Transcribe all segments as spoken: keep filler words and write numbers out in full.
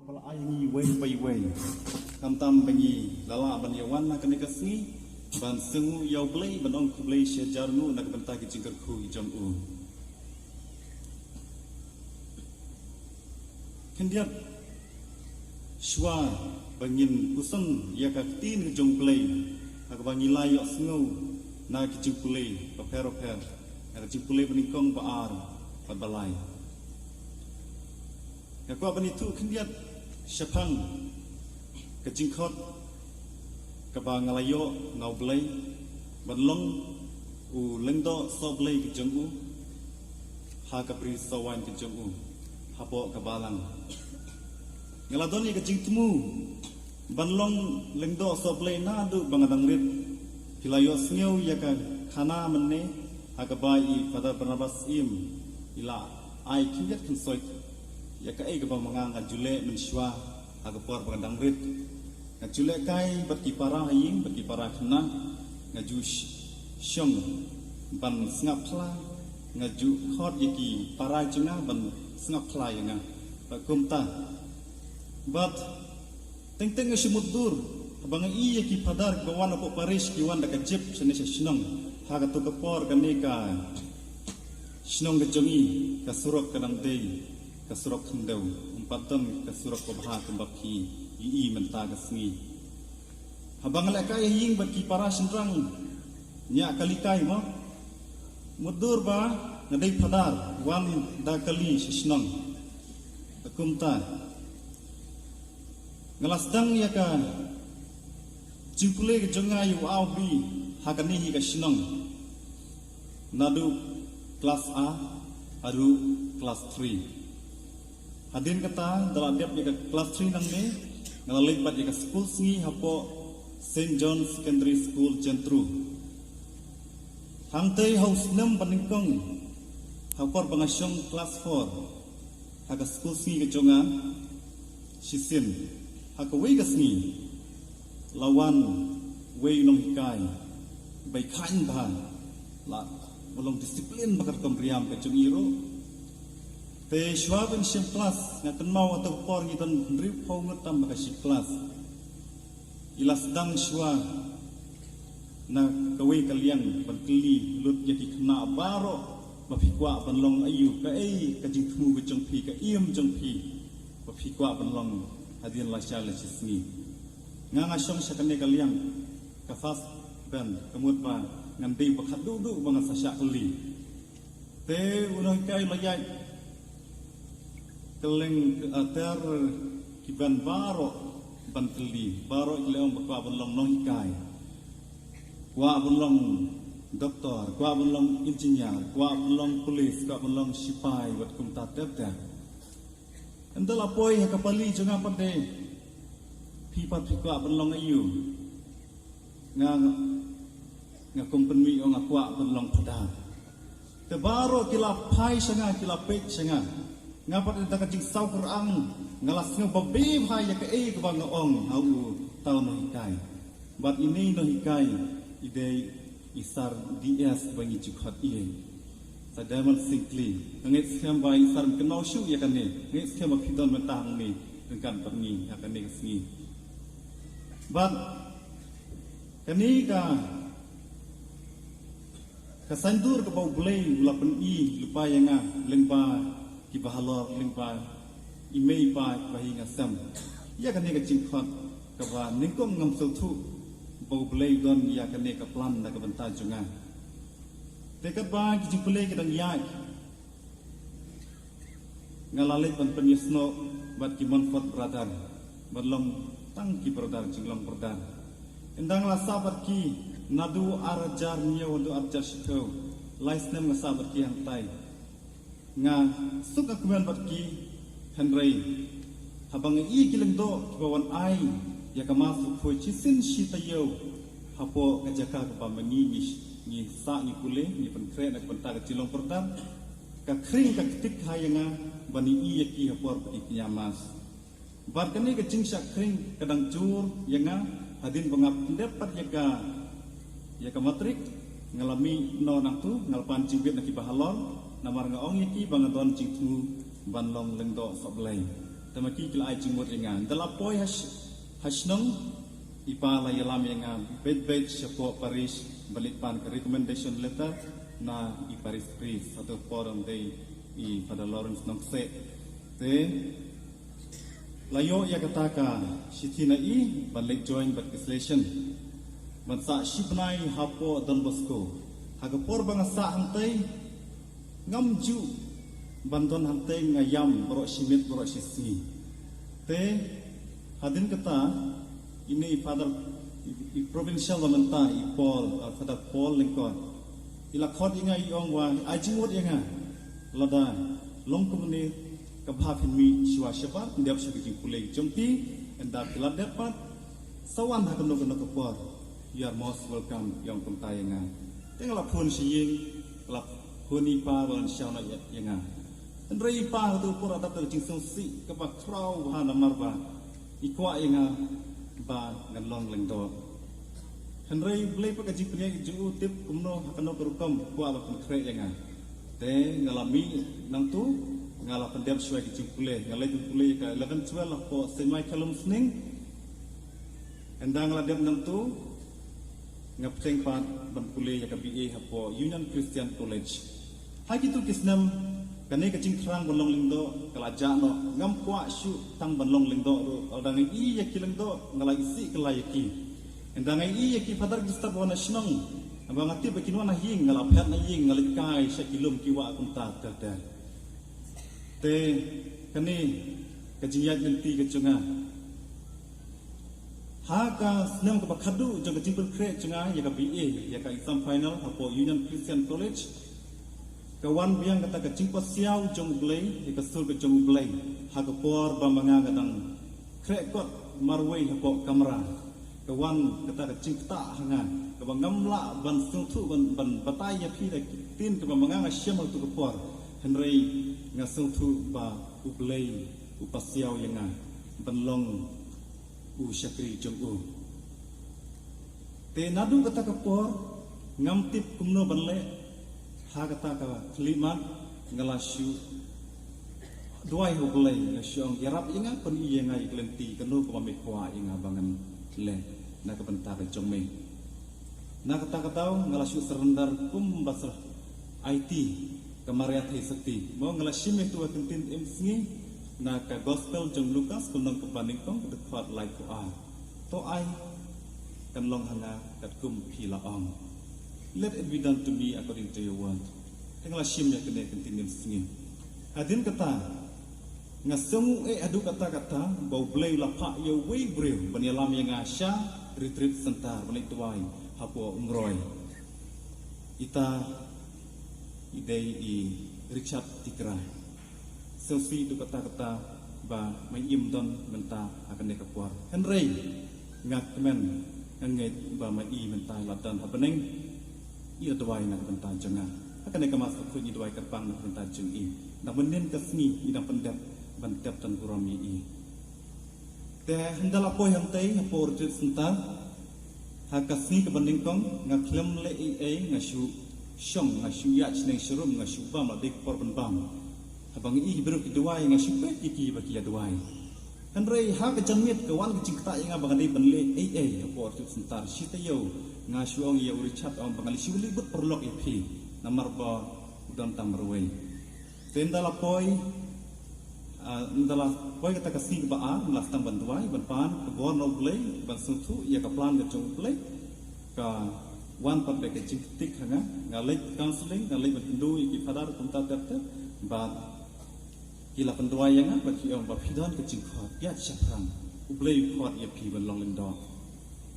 Ba la ai ngi iwei pa iwei. Khamtam ba ngi la lah ban ïa wan ha kane ka sngi ban sngewnguh ïa U Blei, ban ong khublei shi hajar nguh na ka bynta ki jingkyrkhu jong u. Khyndiat, shuwa ba ngin puson ïa ka ktien ka jong U Blei, ha kaba ngi la ïohsngew na ki jingpule bapher bapher, na ka jingpule banyngkong, ba ar bad ba lai. Nga kwah ban ïathuh khyndiat shaphang ka jingkhot kaba nga la ïoh na U Blei ban long u lyngdoh sohblei ka jong u ha ka bri sohwaiñ ka jong u hapoh ka balang. Nga la don ïa ka jingthmu ban long lyngdoh sohblei naduh ba nga dang rit. Phi la ïohsngew ïa ka khana mynne ha kaba i Father Barnabas Syiem i la ai khyndiat khynsoit ïa kaei kaba ma nga nga ju leh mynshuwa ha ka por ba nga dang rit. Nga ju lehkai bad ki para ha ïing bad ki para khynnah, nga ju sh-, shong ban sngap phla, nga ju khot ïa ki para jong nga ban sngap phla ïa nga. Bad kumta, bad teng teng nga shu mutdur haba nga i ïa ki phadar kiba wan hapoh parish, ki wan da ka jip shane sha shnong. Ha kato ka por kane ka shnong ka jong ngi ka surok ka dang dei ka surok khyndew, ym pat don ka surok babha kumba phi ïohi mynta ka sngi. Haba nga lehkai ha ïing bad ki para shynrang, ñiah kali kai mo, mutdur ba nga dei phadar, wan da kali sha shnong. Kumta nga la sdang ïa ka jingpule ka jong nga ïa u A u B ha kane hi ka shnong, naduh klas A haduh klas three. Hadien kata, da la dep ïa ka klas three nangne, nga la leit pat ïa ka skul sngi hapoh Saint John Secondary School, Jentru. Hangtei ha u snem banyngkong, ha ka por ba nga shong klas four ha ka skul sngi ka jong nga, shisien ha kawei ka sngi la wan wei u nonghikai bai khaiñ bha, la ba long discipline ba katkum riam ka jong i ruh. Te shuwa ban shim klas, nga kynmaw ha kato ka por ngi don hynriewphew ngut tam ba ka shi klas. I la sdang shuwa na kawei ka liang ban kylli lut ïa ki khynnah baroh ba phi kwah ban long aïu, kaei ka jingthmu ka jong phi, ka aim jong phi ba phi kwah ban long hadien lashai lashisngi. Nga nga shong sha kane ka liang, ka first bench, ka mut ba ngan dei ba khatduh duh ba ngan sa shah kylli. Te u nonghikai u la ïaid kylleng, eh, ter ki bench baroh ban kylli, baroh ki la ong ba kwah ban long nonghikai, kwah ban long doktor, kwah ban long engineer, kwah ban long police, kwah ban long shipai, bad kumta ter ter. Ynda la poi ha ka pali jong nga pat de, phi pat phi kwah ban long aïu? Nga, nga kum pynmih ong nga kwah ban long phadar. Te baroh ki la phai sha nga, ki la peit sha nga. Nga pat da ka jingsaw kyrang, nga la sngew ba beh bha ïa kaei kaba nga ong ha uta u nonghikai. Bad ine i nonghikai i dei i Sir D S ba ngi ju khot ïa i Sir Diamond Syngkli. Nga ngeit skhem ba i Sir me kynmaw shuh ïa kane. Nga ngeit skhem ba phi don mynta hangne ryngkat bad ngi ha kane ka sngi. Bad kane ka ka saiñdur kaba U Blei u la pyni lypa ïa nga lyngba kiba halor, lyngba i mei i pa kiba hi nga sem. Ïa kane ka jingkhot kaba nyngkong ngam sngewthuh ba U Blei u don ïa kane ka plan na ka bynta jong nga. Te katba ki jingpule ki dang ïaid, nga la leit ban pynïasnoh bad ki Montfort brother, ban long tang ki brother, jinglong brother. Ynda nga la sah bad ki naduh ar hajar hynñiew haduh ar hajar shiphew, lai snem nga sah bad ki hangtai. Nga suk nga kmen bad ki, hynrei haba nga ïohi ki lyngdoh kiba wan ai ïa ka Mass bakhuid shisien shi taïew hapoh ka jaka kaba ma ngi ngi ngi sah ngi pule, ngi pynkhreh na ka bynta ka jinglong brother, ka khring ka ktik ha ïa nga ban ïohi ïa ki ha por ba ki kñia Mass. Bad kane ka jingshah khring ka dang jur ïa nga hadien ba nga pyndep pat ïa ka, ïa ka matrik. Nga la mih noh nangtu, nga la pan jingbit na kiba halor, namar nga ong ïa ki ba nga don jingthmu ban long lyngdoh sohblei. Te ma ki ki la ai jingmut ïa nga. Ynda la poi ha sh-, ha shnong, i pa la ïalam ïa nga beit beit shapoh parish ban leit pan ka recommendation letter na i parish priest. Hato por ym dei i Father Lawrence Nongkseh. Te la ïoh ïa kata ka shithi na i ban leit join bad ki Salesian ban sah shi bnai hapoh Don Bosco. Ha ka por ba nga sah hangtei, ngam ju ban don hangtei, nga ïam baroh shi miet baroh shi sngi. Te hadien kata, ine i Father, i, i provincial ba mynta, i Paul, uh, Father Paul Lyngkot, i la khot ïa nga, i ong wa ai jingmut ïa nga, lada long kumne, ka bha phin mih shuwa shabar pyndep sha ka jingpule jong phi. Ynda phi la dep pat, sa wan ha kano kano ka por, you are most welcome, i ong kumta ïa nga. Te nga la phone sha ïing, la phone i pa ba la shaw na ïa, ïa nga. Hynrei i pa ha kato ka por la dap da ka jingsngewsih kaba khraw bha namar ba i kwah ïa nga ba ngan long lyngdoh. Hynrei U Blei pat ka jingpynïaid jong u, tip kumno ha kano ka rukom kwah ba pynkhreh ïa nga. Te nga la mih nangtu, nga la pyndep shuwa ki jingpule, nga leit pule ka eleven twelve hapoh Saint Michael Umsning. Ynda nga la dep nangtu, nga bteng pat ban pule ïa ka B A hapoh Union Christian College. Ha kitu ki snem, kane ka jingthrang ban long lyngdoh ka la jah noh. Ngam kwah shuh tang ban long lyngdoh ruh, lada nga ïohi ïa ki lyngdoh nga la isih kylla ïa ki. Ynda nga ïohi ïa ki Father Gustav wan na shnong, haba nga tip ba kin wan na ïing, nga la phet na ïing, nga leit kai sha ki lum ki wah kumta ter ter. Te kane ka jingïaid lynti ka jong nga. Ha ka snem kaba khadduh jong ka jingpynkhreh jong nga ïa ka B A, ïa ka exam final hapoh Union Christian College, ka wan biang kata ka jingpasiaw jong U Blei, ïa ka sur ka jong U Blei. Ha ka por ba ma nga nga dang khreh kot marwei hapoh kamra, ka wan kata ka jingktah ha nga kaba ngam lah ban sngewthuh ban, ban batai ïa phi da ki ktien kaba ma nga nga shem ha kato ka por. Hynrei nga sngewthuh ba U Blei u pasiaw ïa nga ban long u shakri jong u. Te naduh kata ka por ngam tip kumno ban leh. Ha kata ka khyllipmat nga la shu duwai ha U Blei, nga shu ong, ïarap ïa nga, pyni ïa nga ïa ka lynti kano kaba me kwah ïa nga ba ngan leh na ka bynta ka jong me. Na kata ka daw nga la shu surrender kum ba sah aiti ka Maria Theisotti. Mo nga la shim ïa ka ktien im sngi na ka Gospel jong Lukas, ka lynnong kaba nyngkong, ka dkhot laiphew ar. To ai kan long ha nga katkum phi la ong. Let it be done to me according to your word. Te nga la shim ïa kane ka ktien im sngi. Hadien kata nga sngew eh haduh katta katta ba U Blei u la phah ïa uwei u briew ban ïalam ïa nga sha retreat center ban leit duwai hapoh Umroi. Ita i dei i Richard Tikra. Sngewsih haduh katta katta ba ma i im don mynta ha kane ka por. Hynrei nga kmen, nga ngeit ba ma i mynta i la don ha bneng, i la duwai na ka bynta jong nga. Ha kane ka Mass Bakhuid ngi duwai kyrpang na ka bynta jong i. Dang mynnin ka sngi ngi dang pyndep ban tep don burom ïa i. Te hynda la poi hangtei hapoh retreat center, Ha ka sngi kaba nyngkong nga khlem leh ei ei, nga shu shong, nga shu ïaid shneng sharum, nga shu bam la dei ka por ban bam. Haba nga ïohi ki briew ki duwai, nga shu peit ïa ki ba ki ïa duwai. Hynrei ha ka janmiet ka wan ka jingktah ïa nga ba nga dei ban leh ei ei ha por tip center. Shi taïew nga shu ong ïa u Richard, ong ba nga leh, shu leh bad paralok ïa phi, namar ba u don tang marwei. Te ynda la poi, ah, ynda la poi kata ka sngi kaba ar, la sdang ban duwai, ban pan ka bor na U Blei, ban sngewthuh ïa ka plan ka jong U Blei. Ka wan pat bad ka jingktik ha nga, nga leit counseling, nga leit ban kynduh ïa ki father kumta ter ter, bad ki la pynduwai ïa nga, bad ki ong ba phi don ka jingkhot, ïa shaphrang, U Blei u khot ïa phi ban long lyngdoh.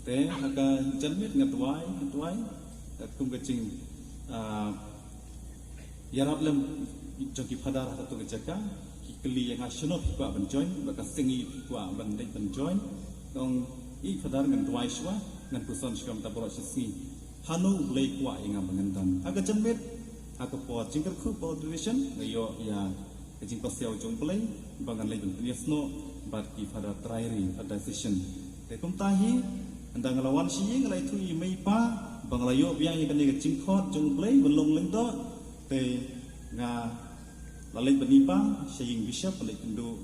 Te ha ka janmiet nga duwai, nga duwai, eh, kum ka jing, ah, ïarap lem jong ki father ha kato ka jaka, ki kylli ïa nga shano phi kwah ban join, bad ka sngi phi kwah ban dei ban join. Nga ong, ïeit father, ngan duwai shuwa, ngan puson shuwa mynta baroh shi sngi. Hano U Blei kwah ïa nga ba ngan don. Ha ka janmiet, ha ka por jingkyrkhu por ordination, nga ïoh ïa ka jingpasiaw jong U Blei ba ngan leit ban pynïasnoh bad ki father trai ri, father diocesan. Te kumta hi, ynda nga la wan sha ïing, nga la ïathuh ïa i mei i pa ba nga la ïoh biang ïa kane ka jingkhot jong U Blei ban long lyngdoh. Te nga la leit bad i pa sha ïing bishop, ban leit kynduh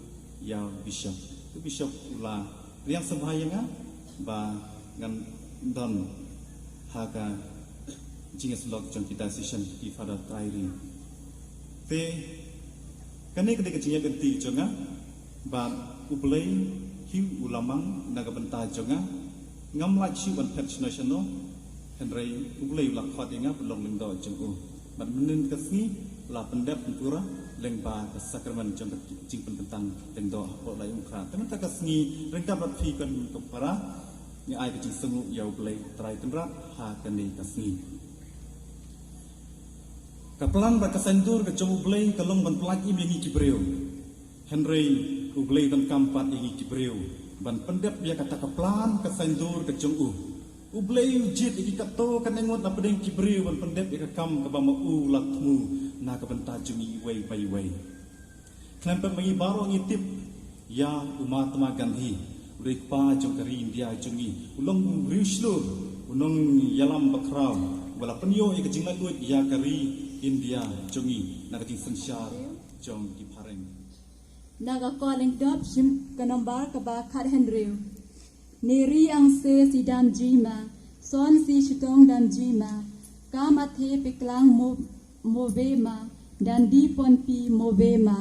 ïa u bishop. U bishop u la pdiang sngewbha ïa nga ba ngan don ha ka jingïasyllok jong ki diocesan, ki father trai ri. Te kane ka dei ka jingïaid lynti jong nga, bad U Blei hi u la mang na ka bynta jong nga. Ngam lah shuh ban phet shano shano, hynrei U Blei u la khot ïa nga ban long lyngdoh jong u. Bad mynnin ka sngi la pyndep pynpura lyngba ka sakramen jong ka jingpynkyntang lyngdoh hapoh Laitumkhrah. Te mynta ka sngi, ryngkat bad phi, ko hynmen ko para, nga ai ka jingsngewnguh ïa U Blei Trai Kynrad ha kane ka sngi. Ka plan bad ka saiñdur ka jong U Blei ka long ban pyllait im ïa ngi ki briew. Hynrei U Blei u donkam pat ïa ngi ki briew ban pyndep ïa kata ka plan ka saiñdur ka jong u. U Blei u jied ïa ki katto katne ngut na pdeng ki briew ban pyndep ïa ka kam kaba ma u la thmu na ka bynta jong ngi iwei pa iwei. Khlem pep ma ngi baroh ngi tip ïa u Mahatma Gandhi, u dei u kpa jong ka ri India jong ngi. U long u riewshlur, u nongïalam bakhraw, uba la pynïoh ïa ka jinglaitluid ïa ka ri India jong ngi na ka jingsynshar jong ki phareng. Na ka Kot Lyngdoh, shim ka nombar kaba khathynriew. Neri ang se si dam ji ma, son si shitong dam ji ma, kam athe piklang mo, mo ve ma, dan di pon pi mo ve ma.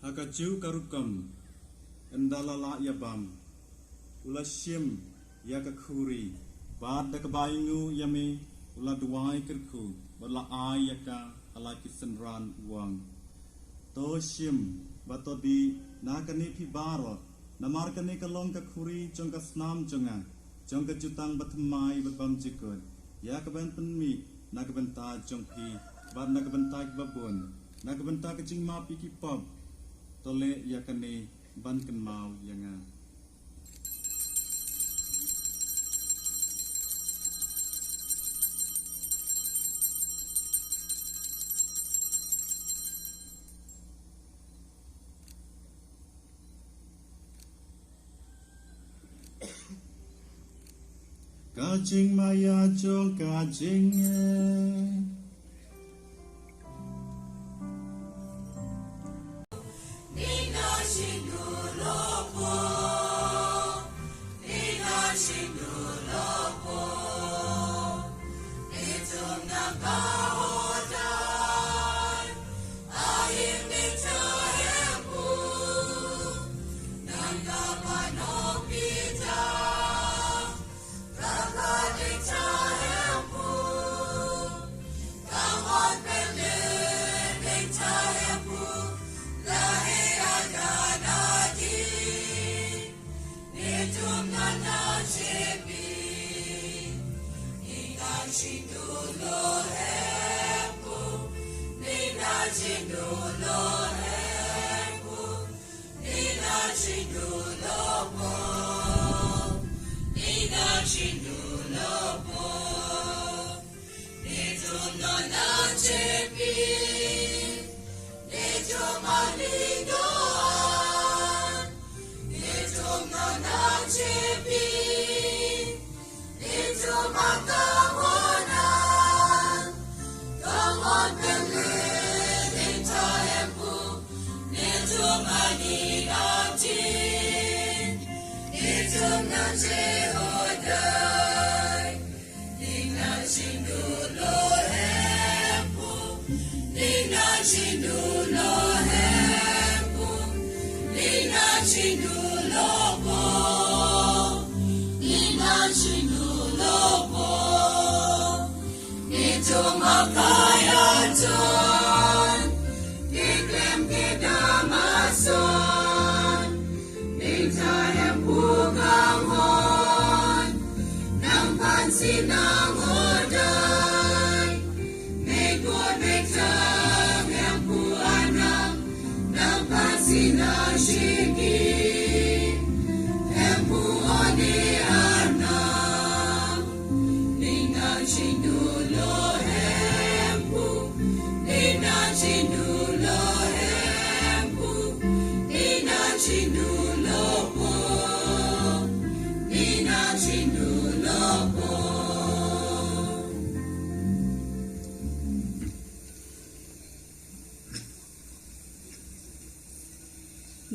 Ha kajuh ka rukom, ynda la lah ïa bam, u la shim ïa ka khuri, bad da kaba ainguh ïa me, u la duwai kyrkhu, bad la ai ïa ka ha la ki synran, u ong: To shim bad to dih na kane phi baroh, namar kane ka long ka khuri jong ka snam jong nga, jong ka jutang bathymmai bad bymjukut, ïa kaban pynmih na ka bynta jong phi bad na ka bynta kiba bun, na ka bynta ka jingmap ïa ki pop. To leh ïa kane ban kynmaw ïa nga. Ka jingmaïa jong ka jingeh.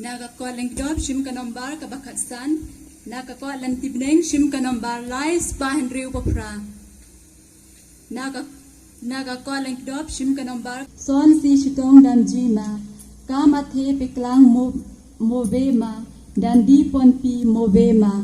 Na ka kot lyngkdop shim ka nombar kaba khatsan. Na ka kot lynti bneng shim ka nombar lai spah hynriew phew phra. Na ka, na ka kot lyngkdop shim ka nombar. Son si shitong dam ji ma. Ka mathe pe klang mo, mo ve ma. Dan di pon pi mo ve ma.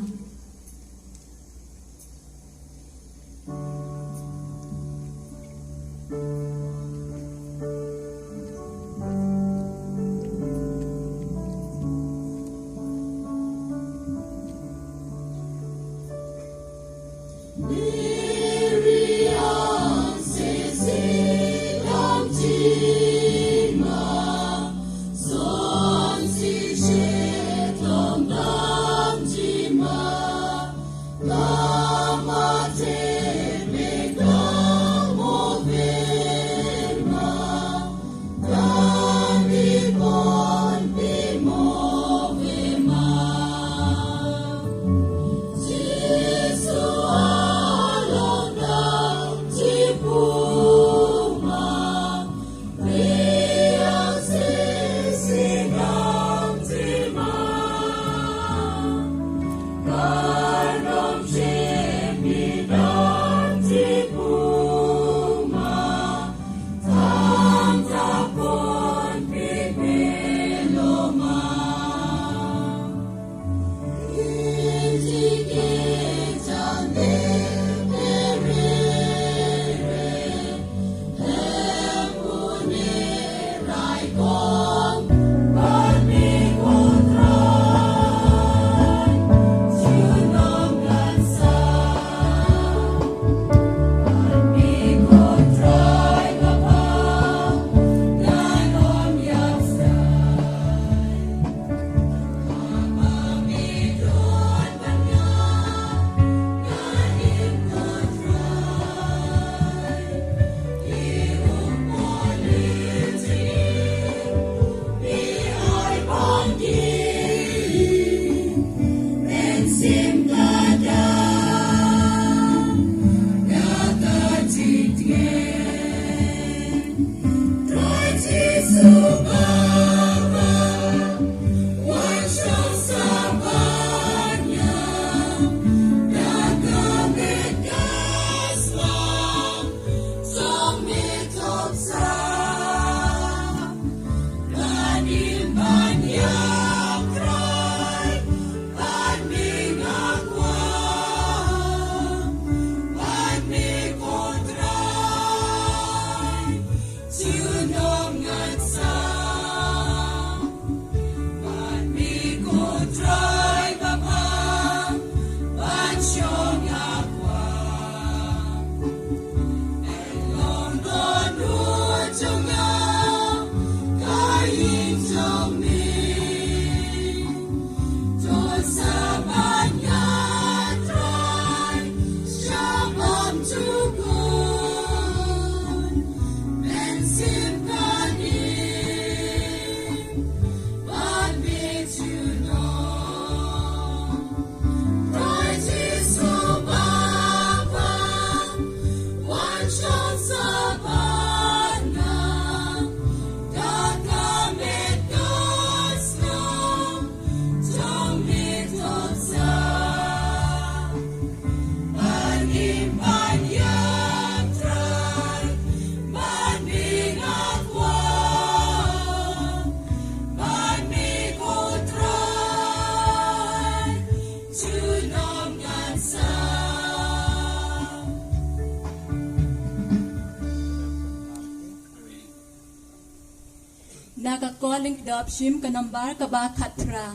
Na ka Kol Lyngdoh shim ka nombar kaba khatphra.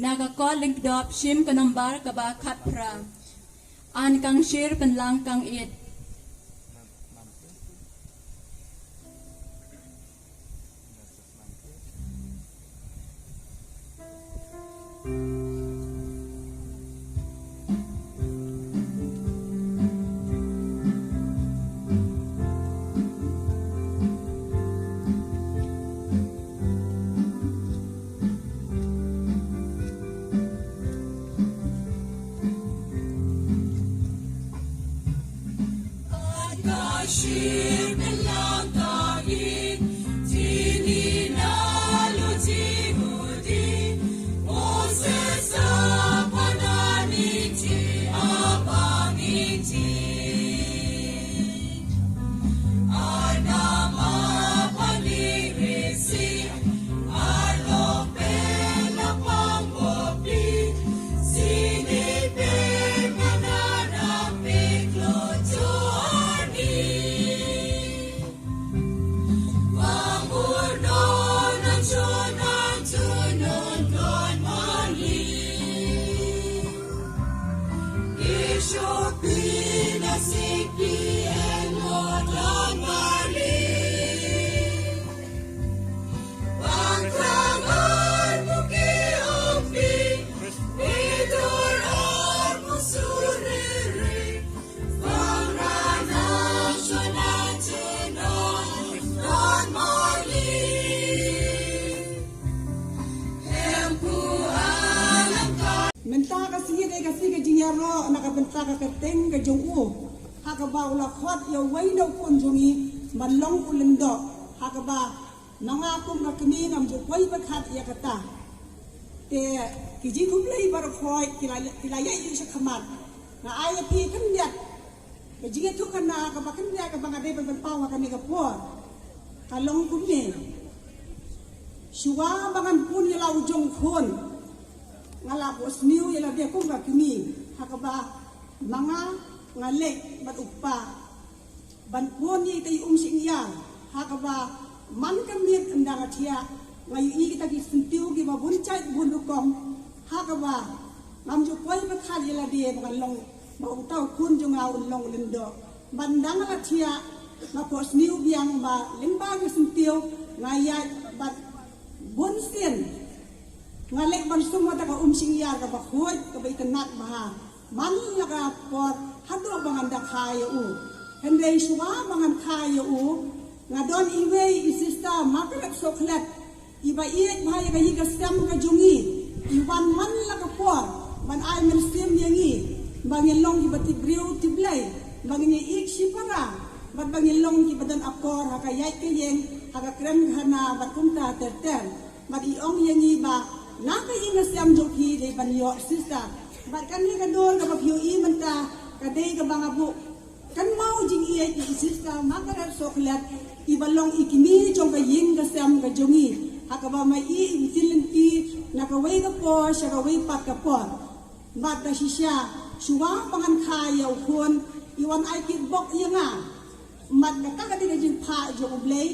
Na ka Kol Lyngdoh shim ka nombar kaba khatphra. An Kangshir Pynlang Kangit. Mynta ka sngi dei ka sngi ka jingïaroh na ka bynta ka kyrteng ka jong u. Ha kaba u la khot ïa uwei na u khun jong ngi ban long u lyngdoh. Ha kaba ma nga kum ka kmie ngam ju poi pyrkhat ïa kata. Te ki jingkhublei baroh khoit ki la, ki la ïaid sha khmat. Nga ai ïa phi khyndiat ka jingïathuhkhana kaba khyndiat kaba nga dei ban pynpaw ha kane ka por. Ka long kumne. Shuwa ba ngan pun ïa la u jong khun, nga la buh sniew ïa lade kum ka kmie. Ha kaba ma nga nga leit bad u kpa ban pun ïa ita i um shyngiar. Ha kaba man ka miet ynda nga thiah nga ïohi kita ki syntiew kiba bun jait bun rukom. Ha kaba ngam ju poi pyrkhat ïa lade ba ngan long, ba uta u khun jong nga un long u lyngdoh. Bad ynda nga la thiah nga phohsniew biang ba lyngba ki syntiew nga ïaid bad bun sien nga leit ban sum ha kata ka um shyngiar kaba khuid kaba itynnat bha. Man la ka por haduh ba ngan da kha ïa u. Hynrei shuwa ba ngan kha ïa u, nga don iwei i Sister Margaret Sohkhlet, iba ïeit bha ïa ka ïing ka sem ka jong ngi. I wan man la ka por ban ai mynsiem ïa ngi ba ngin long kiba tip briew tip Blei, ba ngin ïeit shipara, bad ba ngin long kiba don akor ha ka ïaid ka ïeng, ha ka kren ka hana bad kumta ter ter. Bad i ong ïa ngi ba na ka ïing ka sem jong phi dei ban ïoh Sister. Bad kane ka dur kaba phi ïohi mynta ka dei kaba nga buh kynmaw jingïeit ïa i Sister Margaret Sohkhlet, iba long i kmie jong ka ïing ka sem ka jong ngi. Ha kaba ma i i ktien lynti na kawei ka por sha kawei pat ka por. Bad da shisha shuwa ba ngan kha ïa u khun, i wan ai kitbok ïa nga. Bad kata ka dei ka jingphah jong U Blei.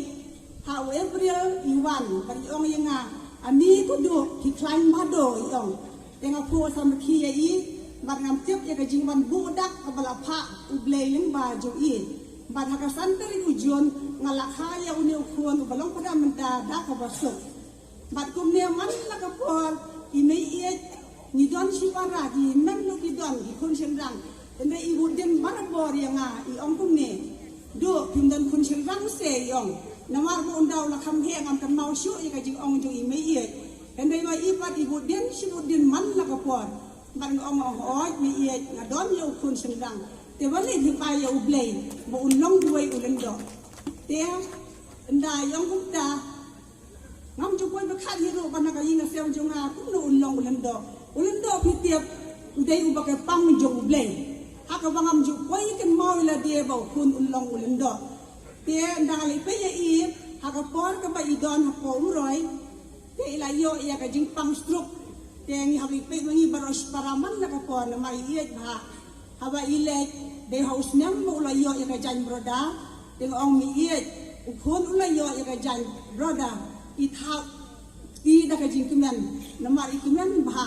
Ha u April i wan bad i ong ïa nga, "Ani Khuduh, phi khlaiñ bha doh," i ong. Te nga phuh samrkhie ïa i bad ngam tip ïa ka jingwan buh dak kaba la phah U Blei lyngba jong i. Bad ha ka san tarik u June nga la kha ïa une u khun uba long phada mynta da kaba suk. Bad kumne man la ka por, i mei ïeit, ngi don shipara, ki hynmen ruh ki don ki khun shynrang. Hynrei i bud dien barabor ïa nga, i ong kumne, "Duh, phim don khun shynrang se," i ong. Namar ba ynda u la kham heh ngam kynmaw shuh ïa ka jingong jong i mei ïeit. Hynrei ma i pat i bud dien shi bud dien man la ka por. Bad nga ong, "Ong hooid mei ïeit, nga don ïa u khun shynrang." Te balei phim ai ïa U Blei ba un long uwei u lyngdoh? Te ynda i ong kumta, ngam ju poi pyrkhat hi ruh ba na ka ïing ka sem jong nga kumno un long u lyngdoh. U lyngdoh phi tip u dei uba kyrpang jong U Blei. kaba ngam ju poi kynmaw ïa lade ba u khun un long u lyngdoh. Te nda lei pei ïa i ha ka por kaba i don hapoh Umroi. Te i la ïoh ïa ka jingpang stroke. Te ngi hap i pei ma ngi baroh shi para man la ka por namar i ïeit bha. Haba i leit dei ha u snem ba u la ïoh ïa ka jaiñ broda. Te nga ong mi ïeit u khun u la ïoh ïa ka jaiñ broda. I thap i da ka jingkmen namar i kmen bha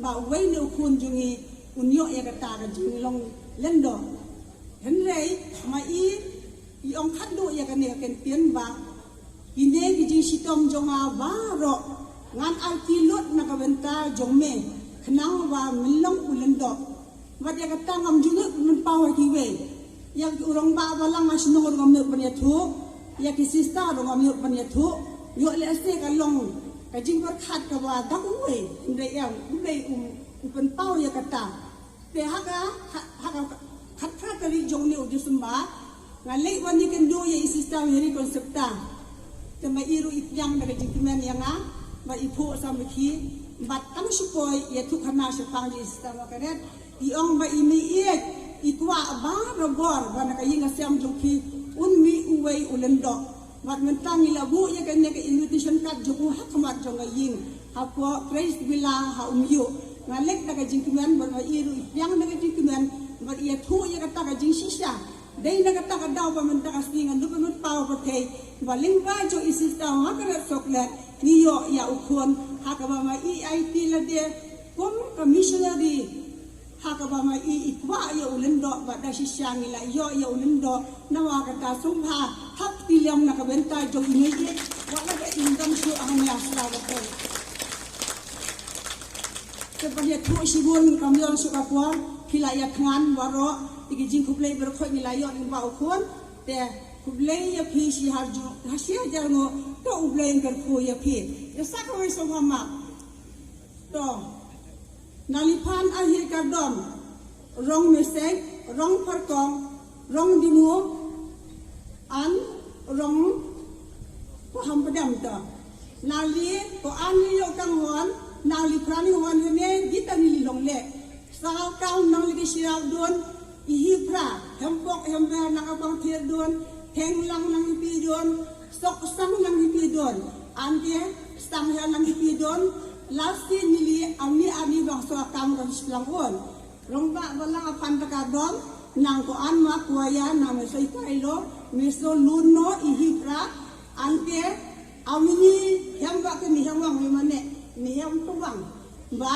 ba uwei ne u khun jong i un ïoh ïa kata ka jinglong lyngdoh. Hynrei ma i i ong khatduh ïa kane ka kyntien ba kine ki jingshitom jong nga baroh ngan aiti lut na ka bynta jong me khnang ba men long u lyngdoh. Wat ïa kata ngam ju nud pynpaw ha kiwei. Ïa ki u rangbah balang ha shnong ruh ngam nud ban ïathuh. Ïa ki sister ruh ngam nud ban ïathuh. Ïoh lehse ka long ka jingpyrkhat kaba dang uwei. Hynrei ïa u Blei u pynpaw ïa kata. Te ha ka ha ka khatphra tarik jong une u December nga leit wan ïakynduh ïa i Sister Mary Concepta. Te ma i ruh i pdiang da ka jingkmen ïa nga ba i phuh sa ma ki bad tang shu poi ïathuh khana shaphang jong i Sister Margaret. I ong ba i mih ïeit i kwah barabor ba na ka ïing ka sem jong ki un mih uwei u lyngdoh. Bad mynta ngi la buh ïa kane ka invitation card jong u ha khmat jong ka ïing hapoh Praise Villa ha Umïoh. Nga leit da ka jingkmen bad ma i ruh i pdiang da ka jingkmen bad i ïathuh ïa kata ka jingshisha. Dei na kata ka daw ba mynta ka sngi ngan dup mynpaw pyrthei ba lyngba jong i Sister Margaret Soklet ngi ïoh ïa u khun ha kaba ma i aiti lade kum ka missionary. Ha kaba ma i i kwah ïa u lyngdoh bad da shisha ngi la ïoh ïa u lyngdoh. Nawa kata sngewbha hap kti lem na ka bynta jong i mei i wat la ka im dang shu ang mia sla ba poi. Te ban ïathuh shibun kam ïoh shu ka por phi la ïa thngan baroh. Ïa ki jingkhublei baroh khoit ngi la ïoh lyngba u khun. Te khublei ïa phi shi har ju ha shi hajar nguh. To U Blei un kyrkhu ïa phi. Ïa sa kawei sngewbha map. To. Naliphan Ahir Kardom, Rong Mesek, Rong Pharkong, Rong Dimu, and Rong Paham Padam to. Nali ko ani yo kang hon, nali prani hon yone gita nili long le. Sal kang nang lagi shirap don, ihi pra, hempok hember nang abang thir don, heng lang nang ipi don, sok sang nang ipi don, anke sang hel nang ipi don, lasi nili amni ani bang so akam ron shlang on. Rong ba balang apan taka don, nang ko an ma kuaya nang meso ikai lo, meso luno ihi pra, anke amni hem ba ke ni hem wang mane, ni hem tu wang. Ba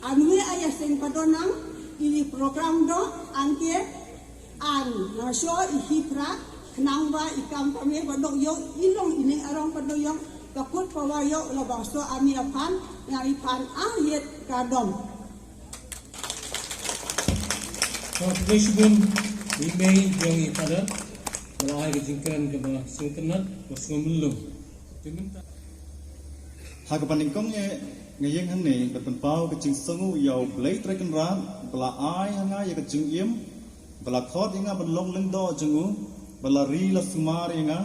Anwi aya seng padonang ini program do anke an na sho ihi pra khnang ba ikam pame padok yo ilong ini arong padok yo takut pawa yo labang so ani apan yang ipan ayet kadom. Khublei shibun i mei jong i Father. Malai ka jingkren ka ba sngewtynnat ba sngewmynlung. Ha kaba nyngkong eh nga ïeng hangne ban pynpaw ka jingsngew ïa U Blei Trai Kynrad ba la ai ha nga ïa ka jingim ba la khot ïa nga ban long lyngdoh jong u ba la ri la sumar ïa nga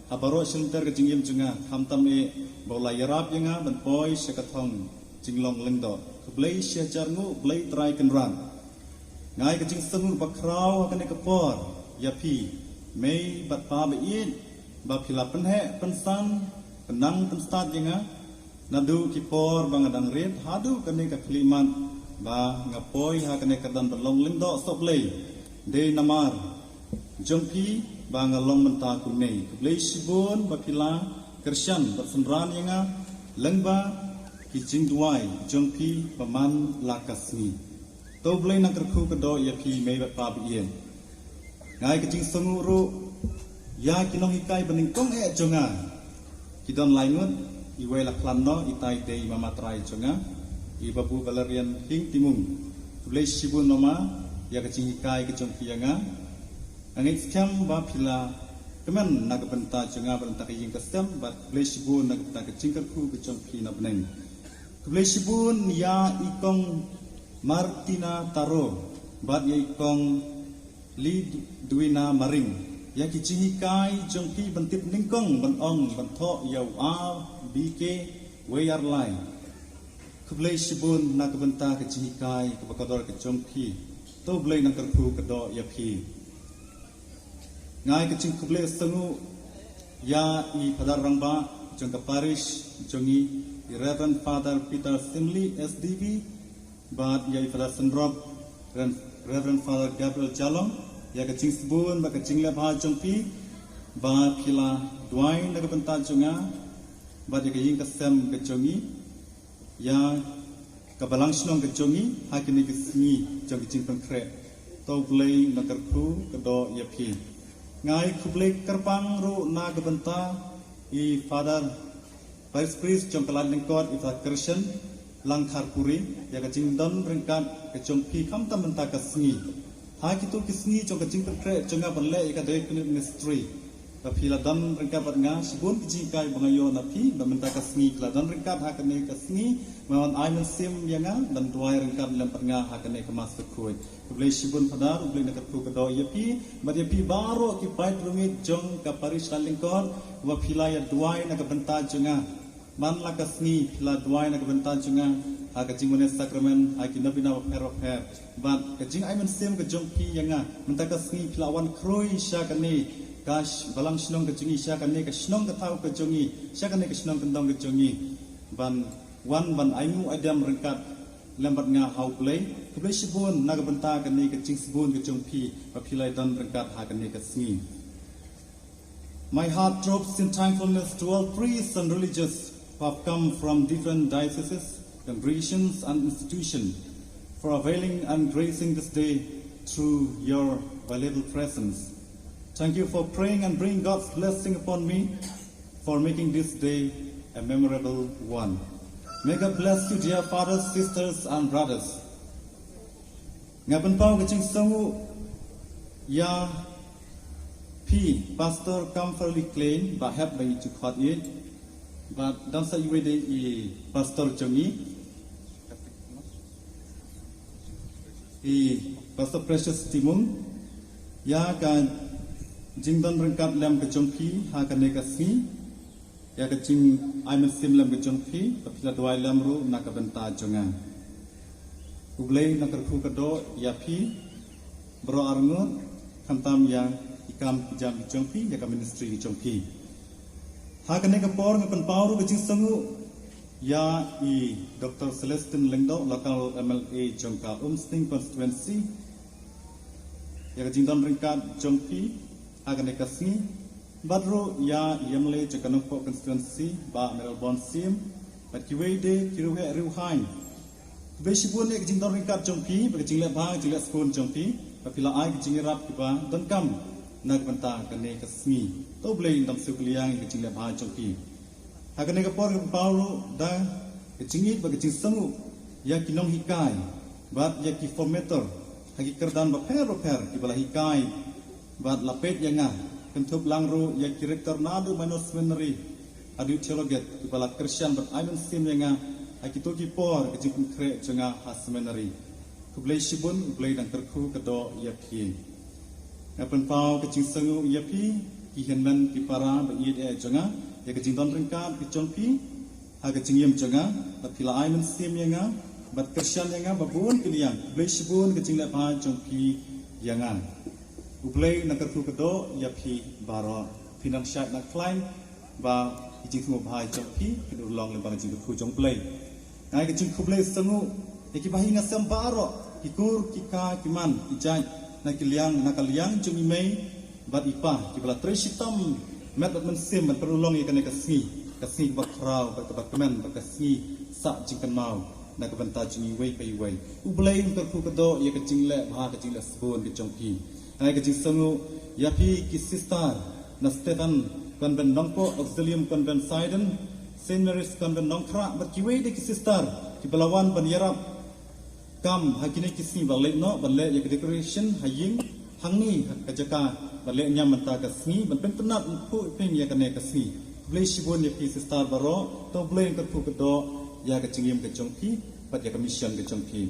ha baroh shynter ka jingim jong nga khamtam eh ba u la ïarap ïa nga ban poi sha ka thong jinglong lyngdoh. Khublei shihajar nguh Blei Trai Kynrad. Nga ai ka jingsngew ba khraw ha kane ka por ïa phi mei bad pa ba ïeit ba phi la pynheh pynsan pynnang pynstad ïa nga naduh ki por ba nga dang rit haduh kane ka khyllipmat ba nga poi ha kane ka don ba long lyngdoh soh Blei. Dei namar jong phi ba nga long mynta kumne. Khublei shibun ba phi la kyrshan bad synran ïa nga lyngba ki jingduwai jong phi ba man la ka sngi. To Blei nang kyrkhu ka doh ïa phi mei bad pa ba ïeit. Nga ai ka jingsngew ruh ïa ki nonghikai ba nyngkong eh jong nga. Ki don lai ngut, iwei la khlad noh, itai dei i mama trai jong nga, i Babu Valerian Hing Timung. Khublei shibun mama ïa ka jinghikai ka jong phi ïa nga. Nga ngeit skhem ba phi la kmen na ka bynta jong nga bad na ka ïing ka sem bad khublei shibun na ka bynta ka jingkyrkhu ka jong phi na bneng. Khublei shibun ïa i kong Martina Taro bad ïa i kong Lidwina Maring ïa ki jinghikai jong ki ban tip nyngkong ban ong ban thoh ïa u A B K wei ar lai. Khublei shibun na ka bynta ka jinghikai kaba kordor ka jong ki. To Blei nang kyrkhu ka doh ïa phi. Nga ai ka jingkhublei sngewbha ïa i Phadar Rangbah jong ka parish jong i, i Reverend Father Peter Simli S D V, bad ïa i Phadar Synrop, Rev- Reverend Father Gabriel Jalong, ïa ka jingsbun bad ka jingleh bha jong phi ba phi la duwai na ka bynta jong nga bad ïa ka ïing ka sem ka jong i, ïa ka balang shnong ka jong i ha kine ki sngi jong ka jingpynkhreh. To Blei nang kyrkhu ka doh ïa phi. Nga ai khublei kyrpang ruh na ka bynta i Father Vice Priest jong ka Laitkynrad, i Father Christian Langkharpuri, ïa ka jingdon ryngkat ka jong phi khamtam mynta ka sngi. Ha kito ki sngi jong ka jingpynkhreh jong nga ban leh ïa ka diaconate ministry, ba phi la don ryngkat bad nga, shibun ki jinghikai ba nga ïoh na phi, ba mynta ka sngi phi la don ryngkat ha kane ka sngi, ba wan ai mynsiem ïa nga ban duwai ryngkat lem bad nga ha kane ka Mass Bakhuid. Khublei shibun Phadar, U Blei nang kyrkhu ka doh ïa phi bad ïa phi baroh ki paid rangeit jong ka parish Laitkynrad, ba phi la ïa duwai na ka bynta jong nga. Man la ka sngi phi la duwai na ka bynta jong nga ha ka jingwan sakramen, ha ki nongpynïaid bapher bapher, bad ka jingai mynsiem ka jong phi ïa nga. Mynta ka sngi phi la wan khrui sha kane ka sh- balang shnong ka jong i, sha kane ka shnong ka thaw ka jong i, sha kane ka shnong kyndong ka jong i, ban wan ban ainguh aidem ryngkat lem bad nga ha U Blei. Khublei shibun na ka bynta kane ka jingsbun ka jong phi ba phi la don ryngkat ha kane ka sngi. My heart throbs in thankfulness to all priests and religious who have come from different dioceses, congregations, and institutions for availing and gracing this day through your valuable presence. Thank you for praying and bring God's blessing upon me for making this day a memorable one. May God bless you, dear fathers, sisters, and brothers. Nga pynpaw ka jingsngewnguh ïa phi Pastor Comfortley Klein ba hap ba ngi ju khot ïa, ba don sa iwei de i pastor jong ngi, i Pastor Precious Timung, ïa ka jingdon ryngkat lem ka jong phi ha kane ka sngi. Ïa ka jingai mynsiem lem ka jong phi, ba phi la duwai lem ruh na ka bynta jong nga. U Blei nang kyrkhu ka doh ïa phi baroh arngut, khamtam ïa ki kam ki jam ki jong phi, ïa ka ministry ki jong phi. Ha kane ka por nga pynpaw ruh ka jingsngewnguh ïa i Doctor Celestine Lyngdoh, local M L A jong ka Umsning constituency, ïa ka jingdon ryngkat jong phi ha kane ka sngi. Bad ruh ïa i M L A jong ka Nongpoh constituency, Bah Mayralborn Syiem, bad kiwei de ki riewheh riewhaiñ. Khublei shibun ïa ka jingdon ryngkat jong phi, bad ka jingleh bha, ka jingleh sbun jong phi, ba phi la ai ka jingïarap kiba donkam na ka bynta kane ka sngi. To U Blei un dang siew kylliang ïa ka jingleh bha jong phi. Ha kane ka por nga pynpaw ruh da ka jingïeit bad ka jingsngewnguh ïa ki nonghikai bad ïa ki formator ha ki kyrdan bapher bapher kiba la hikai bad la peit ïa nga, kynthup lang ruh ïa ki rector naduh Minor Seminary haduh Theologate kiba la kyrshan bad ai mynsiem ïa nga ha kito ki por ka jingpynkhreh jong nga ha seminary. Khublei shibun, U Blei nang kyrkhu ka doh ïa phi. Nga pynpaw ka jingsngewnguh ïa phi ki hynmen ki para ba ïeit eh jong nga, ïa ka jingdon ryngkat ka jong phi ha ka jingim jong nga, bad phi la ai mynsiem ïa nga bad kyrshan ïa nga ba bun ki liang. Khublei shibun ka jingleh bha jong phi ïa nga. U Blei nang kyrkhu ka doh ïa phi baroh. Phi nang shait nang khlaiñ ba ki jingsngewbha jong phi kin urlong lyngba ka jingkyrkhu jong U Blei. Nga ai ka jingkhublei sngewnguh ïa ki bahaïing hasem baroh, ki kur ki kha ki man ki jait, na ki liang na ka liang jong i mei bad i pa kiba la trei shitom met bad mynsiem ban pynurlong ïa kane ka sngi, ka sngi kaba khraw bad kaba kmen bad ka sngi sah jingkynmaw na ka bynta jong iwei pa iwei. U Blei un kyrkhu ka doh ïa ka jingleh bha ka jingleh sbun ka jong phi. Nga ai ka jingsngewnguh ïa phi ki sister na Stephen Convent Nongpoh, Auxilium Convent Saiden, Saint Mary's Convent Nongkhrah bad kiwei de ki sister kiba la wan ban ïarap kam ha kine ki sngi ba leit noh, ban leh ïa ka decoration ha ïing hangne ha ka jaka ban leh niam mynta ka sngi, ban pyntynnat pynphuh pynïa kane ka sngi. Khublei shibun ïa phi sister baroh, to U Blei un kyrkhu ka doh ïa ka jingim ka jong phi bad ïa ka mission ka jong phi.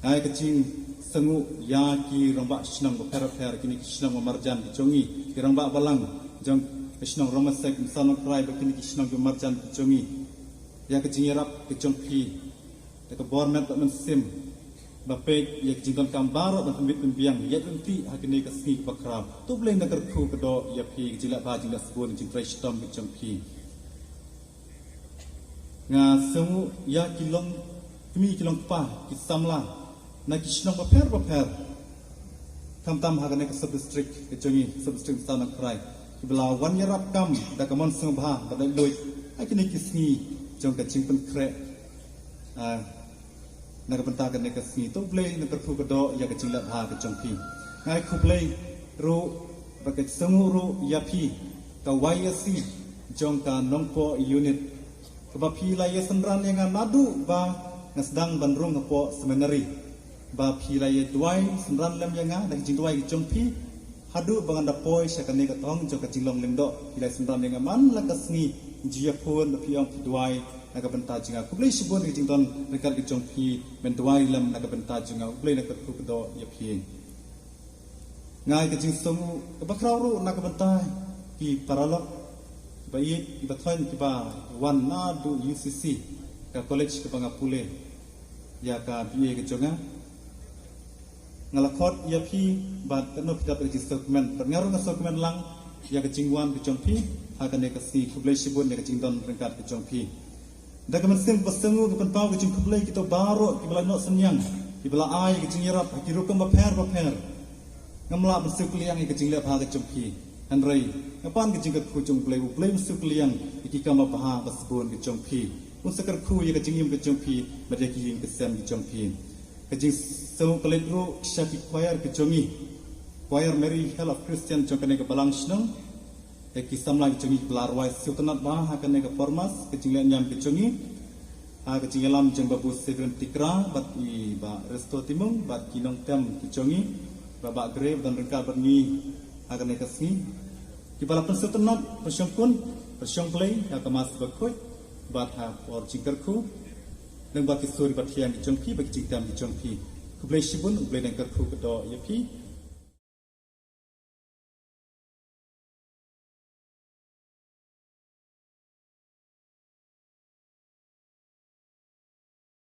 Nga ai ka jingsngewnguh ïa ki rangbah shnong bapher bapher, kine ki shnong ba marjan ki jong ngi, ki rangbah balang jong ka shnong Rongmasek, Umsal Nongkrai bad kine ki shnong ki marjan ki jong ngi, ïa ka jingïarap ka jong phi, ïa ka bor met bad mynsiem Ba peit ïa ka jingdonkam baroh ban pynbit pynbiang ïa ka lynti ha kane ka sngi kaba khraw. To U Blei un da kyrkhu kyrdoh ïa phi, ka jingleh bha jingleh sbun, ka jingtrei shitom ka jong phi. Nga sngew ïa ki long kmie ki long kpa ki samla na ki shnong bapher bapher. Khamtam ha kane ka sub district ka jong ngi, sub district Mawsynram Nongkrai, kiba la wan ïarap kam da ka mon sngewbha bad laitluid ha kine ki sngi jong ka jingpynkhreh, ah, na ka bynta kane ka sngi. To U Blei un da kyrkhu kyrdoh ïa ka jingleh bha ka jong phi. Nga ai khublei ruh bad ka sngewnguh ruh ïa phi ka Y S C jong ka Nongpoh unit, kaba phi la ïa synran ïa nga naduh ba nga sdang ban rung hapoh seminary, ba phi la ïa duwai synran lem ïa nga da ka jingduwai ka jong phi haduh ba ngan da poi sha kane ka thong jong ka jinglong lyngdoh. Phi la ïa synran ïa nga man la ka sngi, jingïaphone ba phi ong phi duwai na ka bynta jong nga. Khublei shibun ka jingdon ryngkat ka jong phi ban duwai lem na ka bynta jong nga. U Blei un da kyrkhu kyrdoh ïa phi. Nga ai ka jingsngewnguh kaba khraw ruh na ka bynta ki paralok kiba ïeit, kiba thoiñ, kiba wan naduh U C C, ka college kaba nga pule ïa ka B A ka jong nga. Nga la khot ïa phi bad katno phi dap ka jingsngewkmen, bad nga ruh nga sngewkmen lang ïa ka jingwan ka jong phi ha kane ka sngi. Khublei shibun ïa ka jingdon ryngkat ka jong phi. Da ka mynsiem ba sngewnguh nga pynpaw ka jingkhublei ïa kito baroh kiba la ïehnoh synñiang, kiba la ai ka jingïarap ha ki rukom bapher bapher. Ngam lah ban siew kylliang ïa ka jingleh bha ka jong phi, hynrei nga pan ka jingkyrkhu jong U Blei, U Blei un siew kylliang ïa ki kam babha ba sbun ka jong phi. Un sa kyrkhu ïa ka jingim ka jong phi bad ïa ki ïing ki sem ki jong phi. Ka jingsngewnguh ka leit ruh sha ki choir ka jong ngi, Choir Mary Help of Christian jong kane ka balang shnong, ïa ki samla ki jong ngi kiba la rwai sngewtynnat bha ha kane ka por Mass, ka jingleh niam ka jong ngi ha ka jingïalam jong Babu Seven Tikra bad i Bah Resto Timung bad ki nongtem ki jong ngi, Bah Bah Gre ba don ryngkat bad ngi ha kane ka sngi, kiba la pynsngewtynnat, pynshongkun, pynshong Blei ha ka Mass bakhuid bad ha por jingkyrkhu, lyngba ki sur bathiang ki jong phi bad ki jingtem ki jong phi. Khublei shibun, U Blei un da kyrkhu kyrdoh ïa phi.